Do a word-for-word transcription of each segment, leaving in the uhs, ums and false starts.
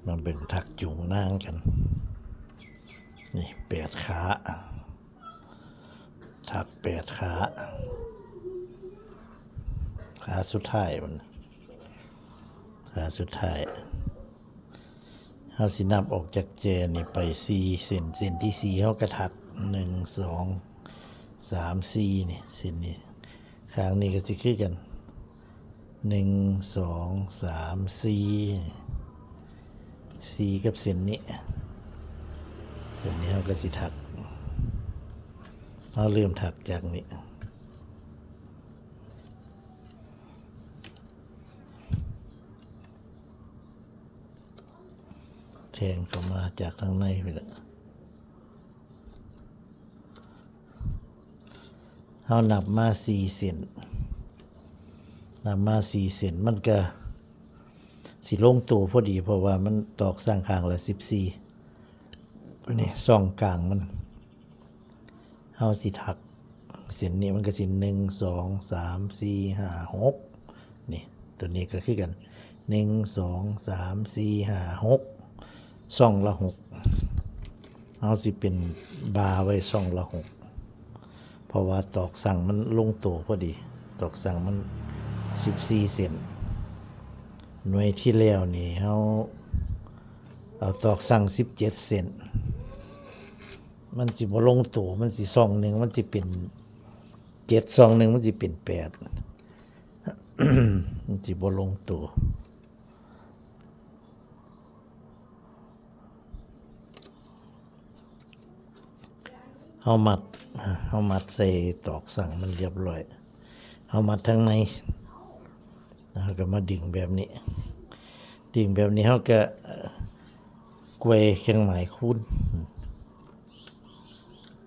มาเบิ่งถักจุงนางกัน นี่แปดขา ถักแปดขา ขาสุดท้ายมัน ขาสุดท้าย เฮาสินับออกจากแจนี่ไปสี่เส้น เส้นที่สี่เฮาก็ถักหนึ่ง สอง สาม สี่ นี่ เส้นนี้ ข้างนี้ก็สิคือกัน หนึ่ง สอง สาม สี่ สี่ กับเส้นนี้ เส้นนี้เฮาก็สิถัก เฮาเริ่มถักจากนี้ แทงเข้ามาจากทางในไปละ เฮานับมาสี่เส้น นับมาสี่เส้น มันก็สิลงตัวพอดี เพราะว่ามันตอกสั่งข้างละสิบสี่ นี่ช่องกลางมัน เฮาสิถัก เส้นนี้มันก็สิหนึ่ง สอง สาม สี่ ห้า หก นี่ ตัวนี้ก็คือกัน หนึ่ง สอง สาม สี่ ห้า หก ช่องละหก เฮาสิเป็นบาร์ไว้ช่องละหก เพราะว่าตอกสั่งมันลงตัวพอดี ตอกสั่งมันสิบสี่เส้น หน่วยที่แล้วนี่เฮาเอาตอกสั่งสิบเจ็ดเส้น มันสิบ่ลงตัว มันสิช่องหนึ่ง มันสิเป็นเจ็ด ช่องหนึ่ง มันสิเป็นแปด มันสิบ่ลงตัว เฮามัด เฮามัดใส่ตอกสั่งมันเรียบร้อย เฮามัดทางใน แล้วเฮาก็มาดึงแบบนี้ ดึงแบบนี้เฮาก็ เอ่อ ไขว่เครื่องหมายคูณ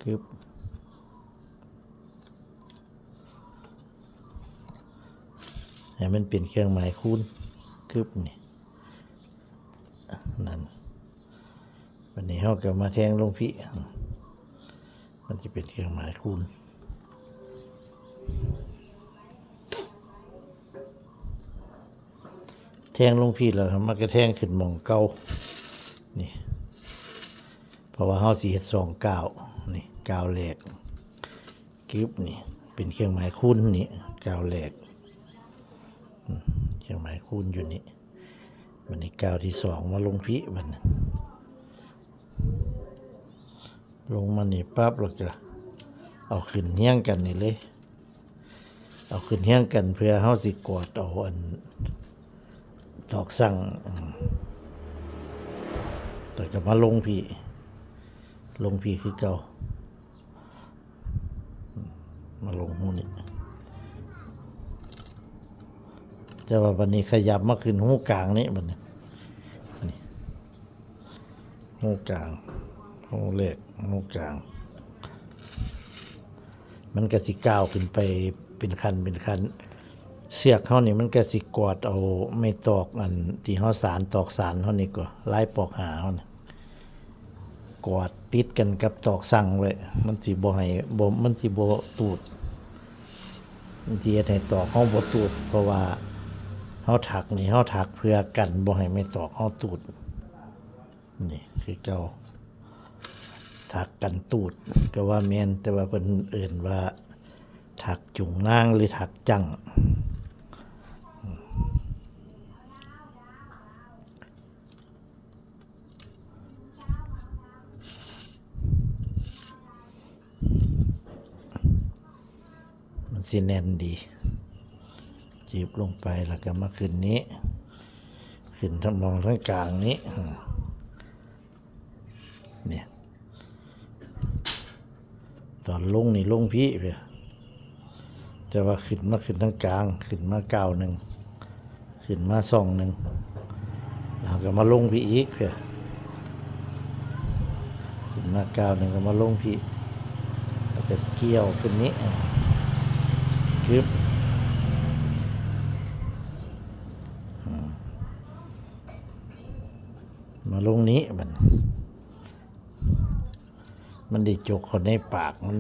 กึบ ให้มันเป็นเครื่องหมายคูณ กึบ นี่ นั่น บัดนี้เฮาก็มาแทงลงพี้ มันสิเป็นเครื่องหมายคูณ แทงลงพี้แล้วมันก็แทงขึ้นหม่องเก่า นี่ เพราะว่าเฮาสิเฮ็ดช่องก้าว นี่ ก้าวแรก กึบ นี่ เป็นเครื่องหมายคูณ นี่ ก้าวแรก อืม เครื่องหมายคูณอยู่นี่ บัดนี้ก้าวที่สองมาลงพี้ บัดนี้ ลงมานี่ปั๊บ แล้วก็เอาขึ้นเฮียงกันนี่เลย เอาขึ้นเฮียงกันเพื่อเฮาสิกอดเอาอันตอกสั่ง อืม แล้วก็มาลงพี้ ลงพี้คือเก่า อืม มาลงหู้นี่ แต่ว่าบัดนี้ขยับมาขึ้นหู้กลางนี่ บัดนี้ นี่ หู้กลาง หู้แรก หู้กลาง มันก็สิก้าวขึ้นไปเป็นขั้นเป็นขั้น เชือกเฮานี่มันก็สิกอดเอาไม้ตอกอันที่เฮาสานตอกสานเฮานี่ก็ ลายปอกหาเฮานี่ กอดติดกันกับตอกสั่งไว้ มันสิบ่ให้ บ่ มันสิบ่ตูด มันสิเฮ็ดให้ตอกเฮาบ่ตูด เพราะว่าเฮาถักนี่ เฮาถักเพื่อกันบ่ให้ไม้ตอกเฮาตูด นี่คือเก่า ถักกันตูดก็ว่าแม่น แต่ว่าเพิ่นเอิ้นว่า ถักจุงนางหรือถักจั่ง มันสิแน่นดี จีบลงไปแล้วก็มาขึ้นนี้ ขึ้นทางมองทางกลางนี้ อืม เนี่ย ตอนลงนี่ลงพี้ไป แต่ว่าขึ้นมาขึ้นทางกลาง ขึ้นมาก้าวหนึ่ง ขึ้นมาช่องหนึ่ง แล้วก็มาลงพี้อีกเพื่อ ขึ้นมาก้าวหนึ่งก็มาลงพี้ แล้วก็เกี่ยวขึ้นนี้ อ่ะ กึบ อืม มาลงนี้ มัน มันได้จกเข้าในปาก มัน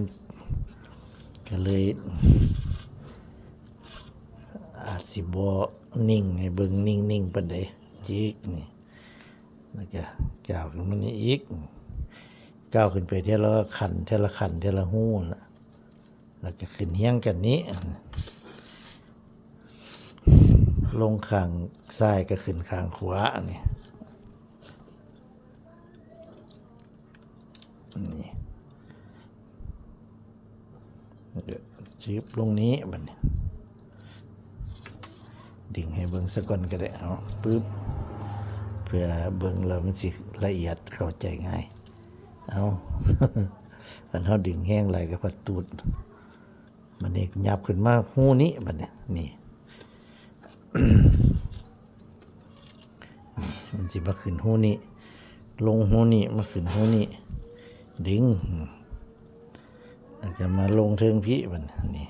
ก็เลย อาจสิบ่นิ่ง ให้เบิ่งนิ่งๆปานใด จิกนี่ แล้วก็ก้าวขึ้นมานี่อีก ก้าวขึ้นไปเทื่อละขั้น เทื่อละขั้น เทื่อละฮู้นะ แล้วก็ขึ้นเฮียงกันนี้ ลงข้างซ้ายก็ขึ้นข้างขวา อันนี้ นี่ แล้วก็ชึบลงนี้ บัดนี้ ดึงให้เบิ่งซะก่อนก็ได้ เอา ปึ๊บ เพื่อเบิ่งแล้วมันสิละเอียดเข้าใจง่าย เอา คันเฮาดึงแฮงหลายก็พัดตูด บัดนี้ยับขึ้นมาฮู้นี้ บัดนี้ นี่ มันสิมาขึ้นฮู้นี้ ลงฮู้นี้ มาขึ้นฮู้นี้ ดึง แล้วก็มาลงเทิงพี้ บัดนี้ นี่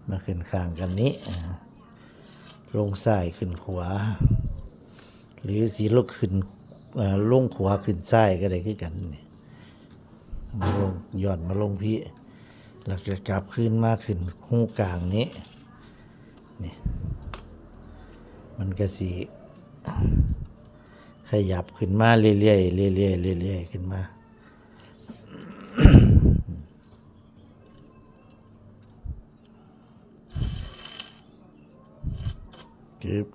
มาขึ้นข้างกันนี้ อ่า ลงซ้ายขึ้นขวา หรือสิลงขึ้น อ่า ลงขวาขึ้นซ้ายก็ได้คือกันนี่ มาลง ย้อนมาลงพี้ แล้วก็กลับคืนมาขึ้นฮู้กลางนี้ นี่ มันก็สิ ขยับขึ้นมาเรื่อยๆ เรื่อยๆ เรื่อยๆ ขึ้นมา จึ๊บ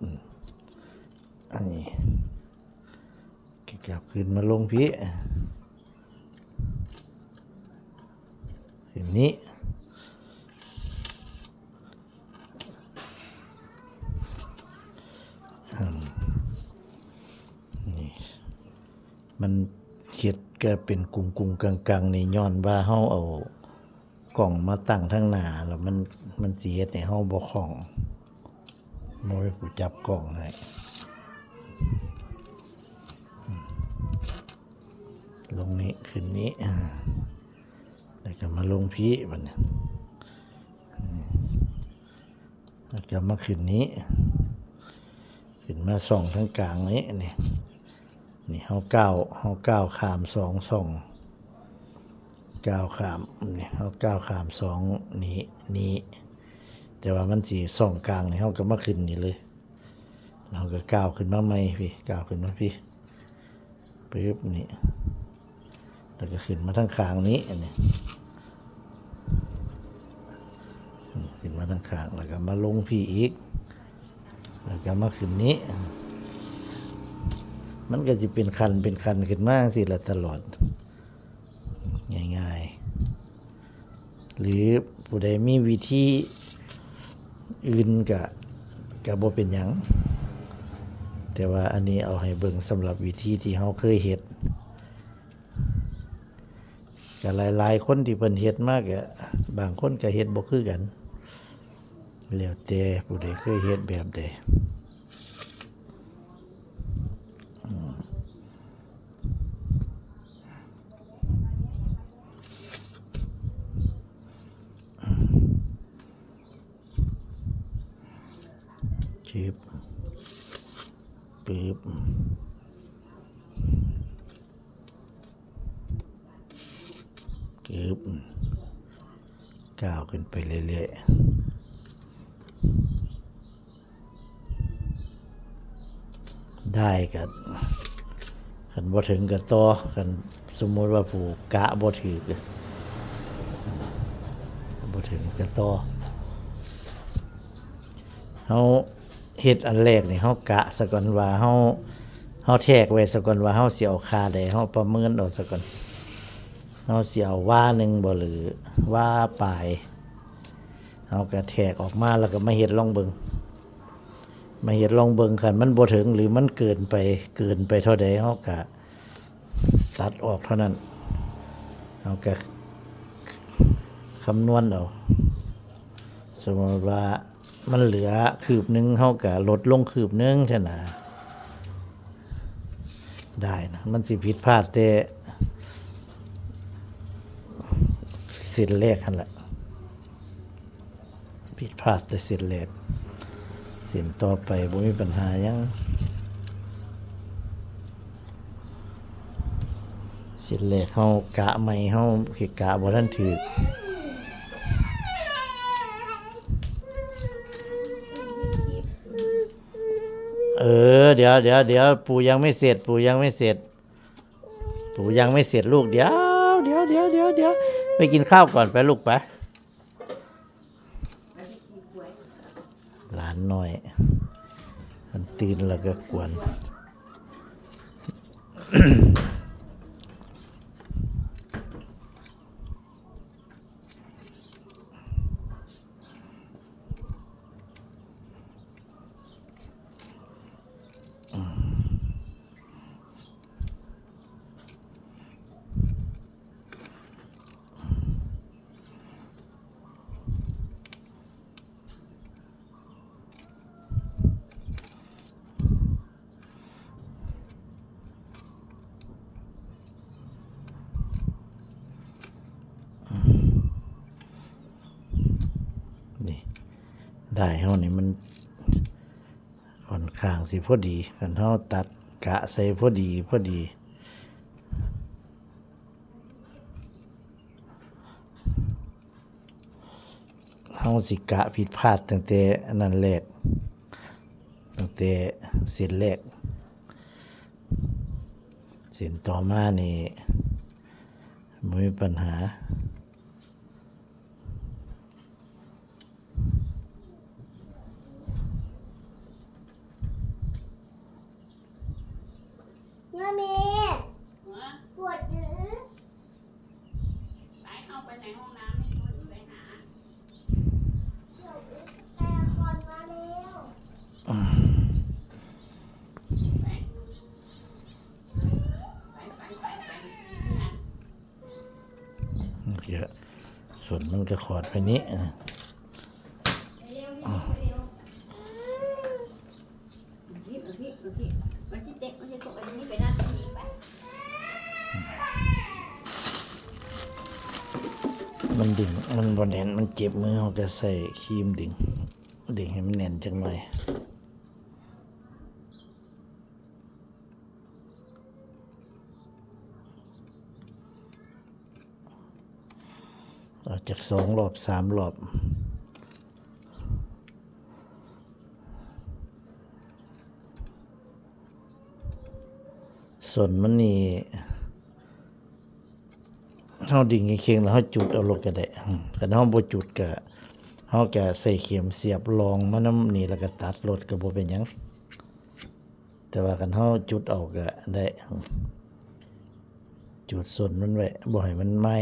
อันนี้ ขยับขึ้นมาลงพี้ ขึ้นนี้ อืม นี่ มันเฮ็ดก็เป็นกุงๆ กังๆ นี่ ย้อนว่าเฮาเอากล้องมาตั้งทางหน้า แล้วมัน มันสิเฮ็ดให้เฮาบ่คล่อง บ่ให้ผู้จับกล้องให้ ลงนี้ ขึ้นนี้ อ่า แล้วก็มาลงพี้ บัดนี้ อืม แล้วก็มาขึ้นนี้ ขึ้นมาส่องทางกลางนี้ นี่ นี่เฮาก้าว เฮาก้าวข้ามสองส่อง ก้าวข้าม นี่เฮาก้าวข้ามสองนี้ นี้ แต่ว่ามันสิส่องกลางนี่ เฮาก็มาขึ้นนี่เลย เฮาก็ก้าวขึ้นมาใหม่พี้ ก้าวขึ้นมาพี้ ปึ๊บ นี่ แล้วก็ขึ้นมาทางข้างนี้ อันนี้ ขึ้นมาทางข้าง แล้วก็มาลงพี้อีก แล้วก็มาขึ้นนี้ มันก็สิเป็นขั้น เป็นขั้นขึ้นมาจั่งซี้ล่ะตลอด ง่ายๆ หรือผู้ใดมีวิธีอื่นก็ ก็บ่เป็นหยัง แต่ว่าอันนี้เอาให้เบิ่งสำหรับวิธีที่เฮาเคยเฮ็ด ก็หลายๆ คนที่เพิ่นเฮ็ดมาก็ บางคนก็เฮ็ดบ่คือกัน แล้วแต่ผู้ใดเคยเฮ็ดแบบใด อืม จึ๊บ ปึ๊บ จึ๊บ ก้าวขึ้นไปเรื่อยๆ ได้ก็ คันบ่ถึงก็ต่อ คันสมมุติว่าผู้กะบ่ถืก บ่ถึงก็ต่อ เฮาเฮ็ดอันแรกนี่ เฮากะซะก่อนว่าเฮา เฮาแทรกไว้ซะก่อนว่าเฮาสิเอาค่าใด เฮาประเมินเอาซะก่อน เฮาสิเอาวาหนึ่งบ่ หรือวาปลาย เฮาก็แทรกออกมาแล้วก็มาเฮ็ดลองเบิ่ง มาเฮ็ดลองเบิ่ง คันมันบ่ถึงหรือมันเกินไป เกินไปเท่าใด เฮาก็ตัดออกเท่านั้น เฮาก็คำนวณเอา สมมุติว่ามันเหลือคืบหนึ่ง เฮาก็ลดลงคืบหนึ่ง ซั่นนะ ได้นะ มันสิผิดพลาดแต่เส้นแรกหั่นแหละ ผิดพลาดแต่เส้นแรก เส้นต่อไปบ่มีปัญหาหยัง เส้นแรกเฮากะใหม่ เฮาเฮ็ดกะบ่ทันถืก เดี๋ยวเดี๋ยวเดี๋ยวปู่ยังไม่เสร็จ ปู่ยังไม่เสร็จ ปู่ยังไม่เสร็จลูก เดี๋ยวเดี๋ยวเดี๋ยวเดี๋ยวเดี๋ยวไปกินข้าวก่อนไปลูกไป หลานน้อย มันตื่นแล้วก็กวน นี่ ด้ายเฮานี่มันค่อนข้างสิพอดี คันเฮาตัดกะใส่พอดี พอดี เฮาสิกะผิดพลาดตั้งแต่อันนั้นแรก ตั้งแต่เส้นแรก เส้นต่อมานี่บ่มีปัญหา เมื่อมี หัว ปวดหรือ ไปเข้าไปในห้องน้ำให้คนไปหา เดี๋ยวแต่คนมาแล้ว ไป ไป ไป ไป ไป เยอะ ส่วนมันก็ขอดไปนี้ เร็ว เร็ว เร็ว เอาพี่ เอาพี่ เอาพี่ มันสิเตะ มันสิตกอันนี้ไปด้านนี้ไป มันดึง มันบ่แน่น มันเจ็บมือ เฮาก็ใส่ครีมดึง ดึงให้มันแน่นจักหน่อย เอาจักสองรอบ สามรอบ ส้นมันนี่ เฮาดึงเข่งๆ แล้วเฮาจุดเอาโลดก็ได้ อืม คันเฮาบ่จุดก็ เฮาก็ใส่เข็มเสียบรองมานำนี่ แล้วก็ตัดโลดก็บ่เป็นหยัง แต่ว่าคันเฮาจุดเอาก็ได้ จุดส้นมันไว้ บ่ให้มันไหม้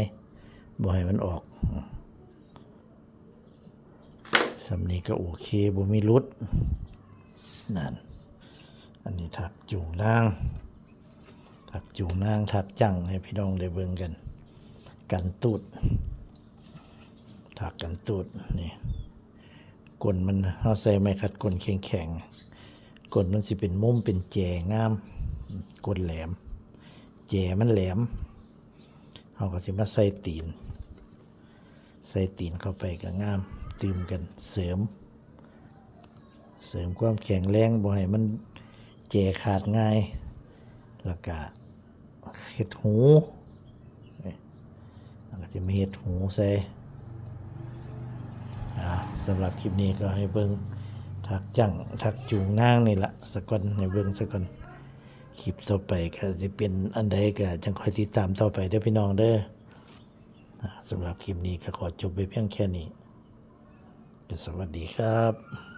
บ่ให้มันออก ส่ำนี้ก็โอเค บ่มีหลุด นั่น อันนี้ถักจูงนาง ถักจูงนาง ถักจั่งให้พี่น้องได้เบิ่งกัน กันตูด ถักกันตูด นี่ ก้นมัน เฮาใส่ไม้ขัดก้นแข็งๆ ก้นมันสิเป็นมุมเป็นแจงาม ก้นแหลม แจมันแหลม เฮาก็สิมาใส่ตีน ใส่ตีนเข้าไปก็งาม ตื่มกัน เสริม เสริมความแข็งแรง บ่ให้มันแจขาดง่าย แล้วก็เฮ็ดหู นี่ แล้วก็สิมาเฮ็ดหูใส่ อ่า สำหรับคลิปนี้ก็ให้เบิ่งถักจั่ง ถักจูงนางนี่ละ สะก่อน ให้เบิ่งสะก่อน คลิปต่อไปก็สิเป็นอันใดก็จั่งค่อยติดตามต่อไปเด้อพี่น้องเด้อ อ่า สำหรับคลิปนี้ก็ขอจบไปเพียงแค่นี้ ก็สวัสดีครับ